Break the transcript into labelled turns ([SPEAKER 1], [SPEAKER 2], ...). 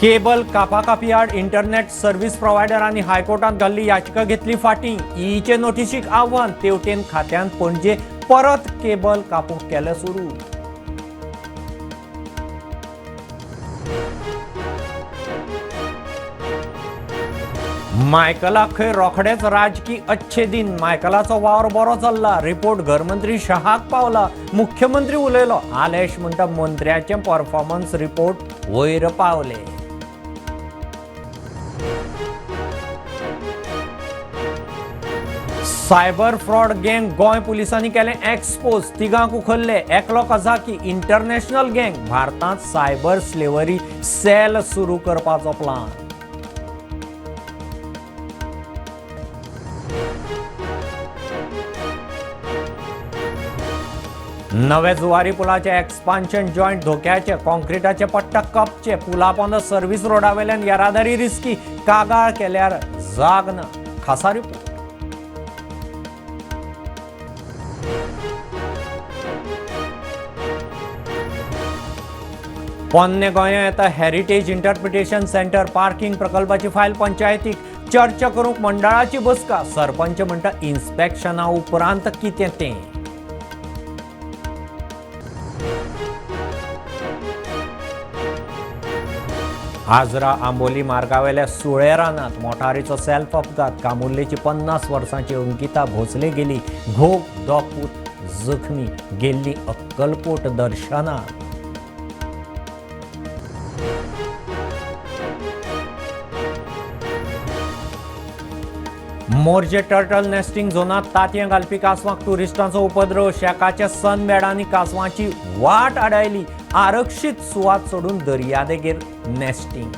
[SPEAKER 1] Cable कापाकापी आड internet service प्रोव्हायडरांनी हायकोर्टात घाल्ली याचिका घेतली फाटीं. ईचे नोटिशीक आव्हान. तेवटेन खात्यान पणजे परत केबल कापूंक केलें सुरू. मायकलाक खंय रोखडेच राजकी अच्छे दिन. मायकलाचो वावर बरो चल्ला. रिपोर्ट घरमंत्री शहाक पावला. मुख्यमंत्री उलयलो. आलेश म्हणटा मंत्र्याचे परफॉर्मन्स रिपोर्ट वयर पावले. सायबर फ्रॉड गँग गोंय पुलिसांनी केलें एक्सपोज. तिगांक उखल्ले. एकलो कझाकी. इंटरनॅशनल गँग. भारतांत सायबर स्लेवरी सेल सुरू करपाचो प्लान. नवे जुवारी पुलाचे एक्सपान्शन जॉयंट धोक्याचे. कॉन्क्रिटाचे पट्टा कपचे. पुला पोंदा सर्व्हिस रोडावेल्यान येरादारी रिस्की. कागाळ केल्यार जाग ना. खासा रिपोर्ट. पोन्ने गोंया येता हेरिटेज इंटरप्रिटेशन सेंटर पार्किंग प्रकल्पाची फायल पंचायतीक. चर्चा करूंक मंडळाची बसका. सरपंच म्हणटा इन्स्पेक्शना उपरांत कितें तें. आजरा आंबोली मार्गावेल्या सुळे रानात मोटारीचो सेल्फ अपघात. कामुर्लेची 50 वर्सांची अंकिता भोसले गेली. घोव दोग पूत जखमी. गेल्ली अक्कलकोट दर्शनाक. मोरजे टर्टल नेस्टिंग झोनात तांतयां घालपी कासवांक टुरिस्टांचो उपद्रव. शेकाच्या सनबेडांनी कासवांची वाट आडायली. आरक्षीत सुवात सोडून दर्यादेगेर नेस्टिंग.